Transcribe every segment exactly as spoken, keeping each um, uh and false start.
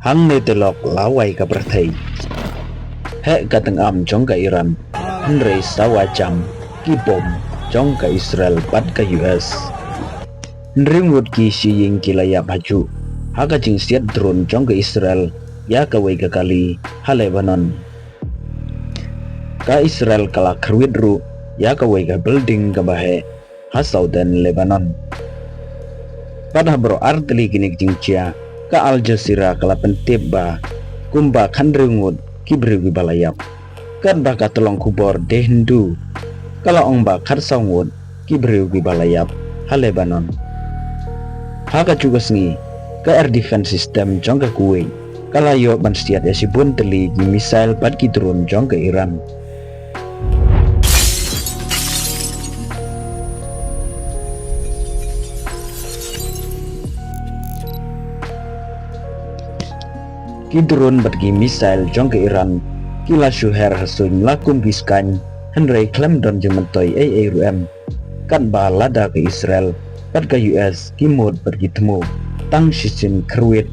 Hangne te lok lawei ka pyrthei. Heh ka tyngam jong ka Iran. Hynrei sawa jam ki bom jong ka Israel bad ka U S. Hynriew ngut ki shyieng ki la ïap hajuh ha ka jingsiat drone jong ka Israel ïa kawei ka kali ha Lebanon. Ka Israel ka la kyrwit ruh ïa kawei ka building kaba heh ha southern Lebanon. Bad ha baroh ar tylli kine ki jingjia, ka Al Jazeera ka la pyntip ba kumba khathynriew ngut ki briew kiba la ïap. Katba ka tyllong khubor The Hindu ka la ong ba khatsaw ngut ki briew kiba la ïap ha Lebanon. Ha kajuh ka sngi, ka air defense system jong ka Kuwait ka la ïoh ban siat ïa shibun tylli ki missile bad ki drone jong ka Iran. Ki drone bad ki missile jong ka Iran ki la shu her ha suiñ la kum ki skaiñ, hynrei khlem don jingmyntoi ei ei ruh em. Katba lada ka Israel bad ka U S ki mut bad ki thmu, tang shisien kyrwit,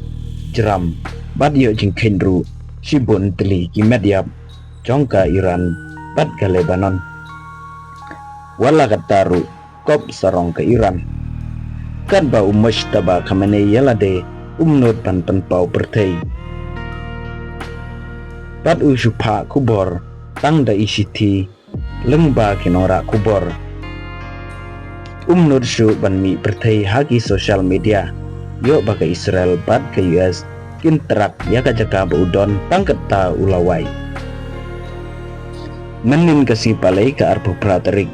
jram bad ïoh jingkheiñ ruh shibun tylli ki met ïap jong ka Iran bad ka Lebanon. Wat la katta ruh, kop sarong ka Iran, katba u Mojtaba Khamenei ïa lade um nud ban pynpaw pyrthei. Bad u shu phah khubor tang da i shithi lyngba ki nongrah khubor. Um nud shuh ban mih pyrthei ha ki social media ïoh ba ka Israel bad ka U S kin trak ïa ka jaka ba u don tang katta u lawei. Mynnin ka sngi Palei ka arphew phra tarik,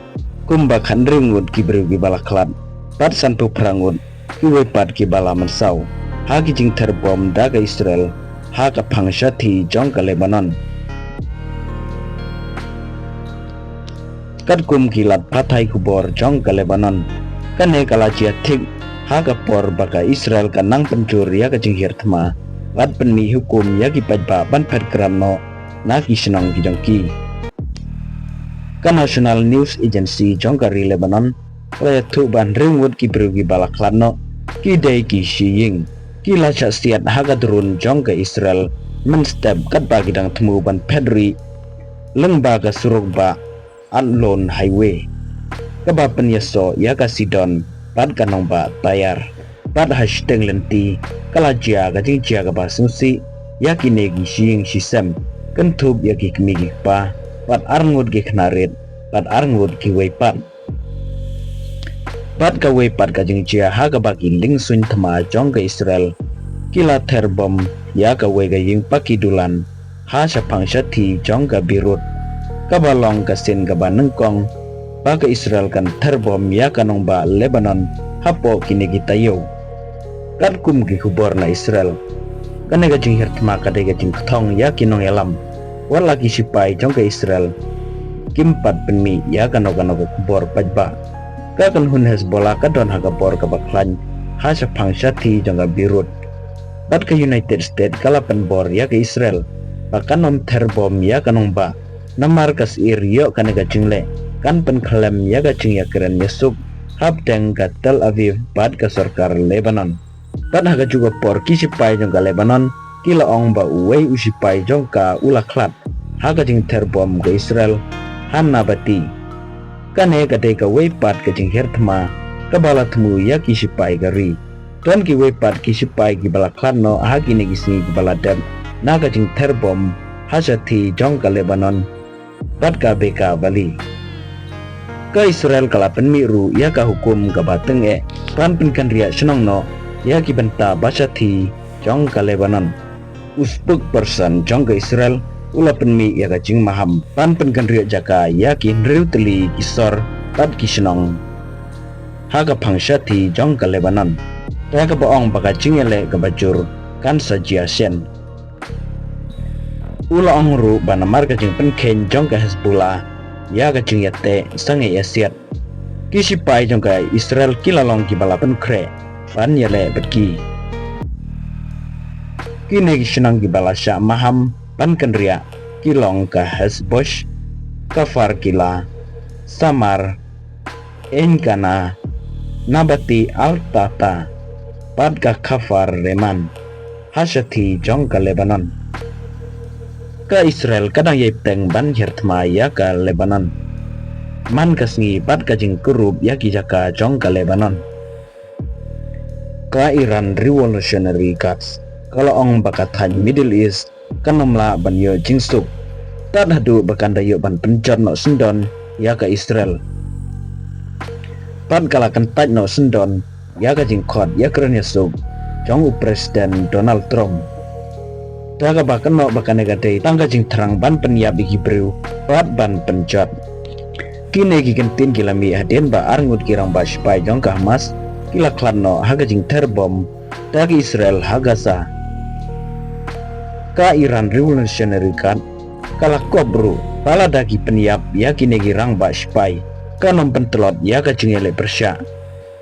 kumba khathynriew ngut ki briew kiba la khlad bad sanphew phra ngut kiwei pat kiba la mynsaw ha ki jingther bom da ka Israel ha ka phang shathie jong ka Lebanon. Katkum ki lad pathai khubor jong ka Lebanon, kane ka la jia thik ha ka por ba ka Israel ka nang pynjur ïa ka jinghiar thma bad pynmih hukum ïa ki paidbah ban phet kram noh na ki shnong ki jong ki. Ka National News Agency jong ka ri Lebanon ka la ïathuh ba hynriew ngut ki briew kiba la khlad noh ki dei ki shyieng, ki la shah siat ha ka drone jong ka Israel mynstep katba ki dang thmu ban phet rieh lyngba ka surok bah Ayalon Highway, kaba pynïasoh ïa ka Sidon bad ka nongbah Tyre. Bad ha shiteng lynti ka la jia ka jingjia kaba sngewsih ïa kine ki shyieng shisem, kynthup ïa ki kmie ki kpa bad ar ngut ki khynnah rit bad ar ngut kiwei pat. Bad kawei pat ka jingjia ha kaba ki liengsuiñ thma jong ka Israel ki la ther bom ïa kawei ka ïing paki dulan ha shaphang shathie jong ka Beirut, kaba long ka sien kaba nyngkong ba ka Israel kan ther bom ïa ka nongbah Lebanon hapoh kine ki taïew. Katkum ki khubor na Israel, kane ka jinghiar thma ka dei ka jingkthong ïa ki nongïalam, wat la ki shipai jong ka Israel kim pat pynmih ïa kano kano ka khubor paidbah. Ka kynhun Hezbollah ka don ha ka bor kaba khlaiñ ha shaphang shathie jong ka Beirut. Bad ka United States ka la pynbor ïa ka Israel ba kan ym ther bom ïa ka nongbah, namar ka syier ïoh kane ka jingleh kan pynkhlem ïa ka jingïakren ïasuk hapdeng ka Tel Aviv bad ka sorkar Lebanon. Bad ha kajuh ka por ki shipai jong ka Lebanon ki la ong ba uwei u shipai jong ka u la khlad ha ka jingther bom ka Israel ha Nabati. Kane ka dei kawei pat ka jinghiar thma kaba la thmu ïa ki shipai ka ri. Don kiwei pat ki shipai kiba la khlad noh ha kine ki sngi kiba la dep na ka jingther bom ha shathie jong ka Lebanon bad ka Bekaa Valley. Ka Israel ka la pynmih ruh ïa ka hukum kaba tyngeh ban pynkynriah shnong noh ïa ki bynta ba shathie jong ka Lebanon. U spokesperson jong ka Israel u la pynmih ïa ka jingmaham ban pynkynriah jaka ïa ki hynriew tylli ki sor bad ki shnong ha ka phang shathie jong ka Lebanon, da kaba ong ba ka jingïaleh kaba jur kan sa jia shen. U la ong ruh ba namar ka jingpynkheiñ jong ka Hezbollah ïa ka jingïateh sangeh ïasiat, ki shipai jong ka Israel ki la long kiba la pynkhreh ban ïaleh bad ki. Kine ki shnong kiba la shah maham ban kynriah ki long ka Hezbosh, Kfar Kila, Samar, Ein Kana, Nabati Al Tata bad ka Kfar Reman. ha shathie jong ka Lebanon. Ka Israel ka dang ïai pteng ban hiar thma ïa ka Lebanon man ka sngi bad ka jingkurup ïa ki jaka jong ka Lebanon. Ka Iran Revolutionary Guards ka la ong ba ka thaiñ Middle East kan ym lah ban ïoh jingsuk tad haduh ba kan da ïoh ban pynjot noh syndon ïa ka Israel. Bad ka la kyntait noh syndon ïa ka jingkhot ïakren ïasuk jong u President Donald Trump. Da kaba kynnoh ba kane ka dei tang ka jingthrang ban pynïap ïa ki briew bad ban pynjot. Kine ki kyntien ki la mih hadien ba arngut ki rangbah shipai jong ka Hamas ki la khlad noh ha ka jingther bom da ka Israel ha Gaza. Ka Iran Revolutionary Guard ka la kop ruh ba lada ki pynïap ïa kine ki rangbah shipai kan ym pyntlot ïa ka jingïaleh pyrshah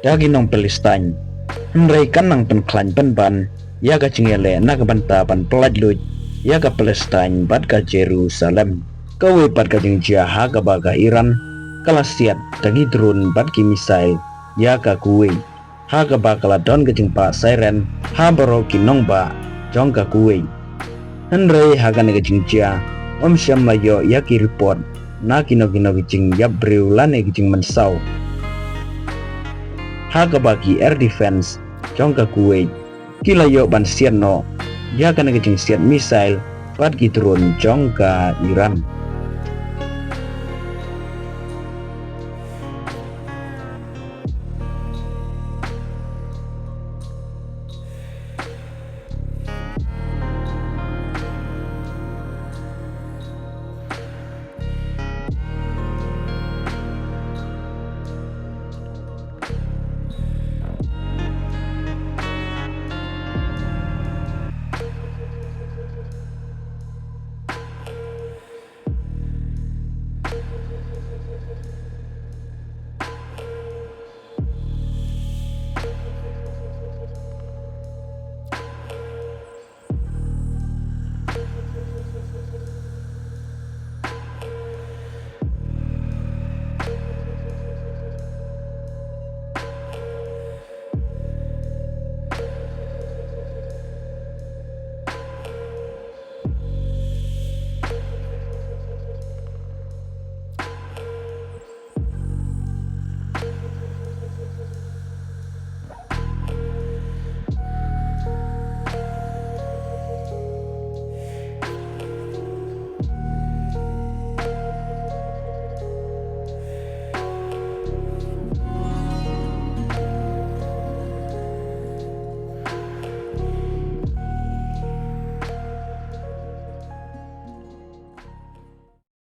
da ki nong Palestine. Hynrei kan nang pynkhlaiñ pynban ïa ka jingïaleh na ka bynta ban pyllait luid ïa ka Palestine bad ka Jerusalem. Kawei pat ka jingjia ha kaba ka Iran ka la siat da ki drone bad ki missile ïa ka Kuwait, ha kaba ka la don ka jingbah siren ha baroh ki nongbah jong ka Kuwait. Hynrei ha kane ka jingjia ym shym la ïoh ïa ki report na kino kino ki jingïap briew lane ki jingmynsaw, ha kaba ki air defense jong ka Kuwait ki la ïoh ban siat noh ïa kane ka jingsiat missile bad ki drone jong ka Iran.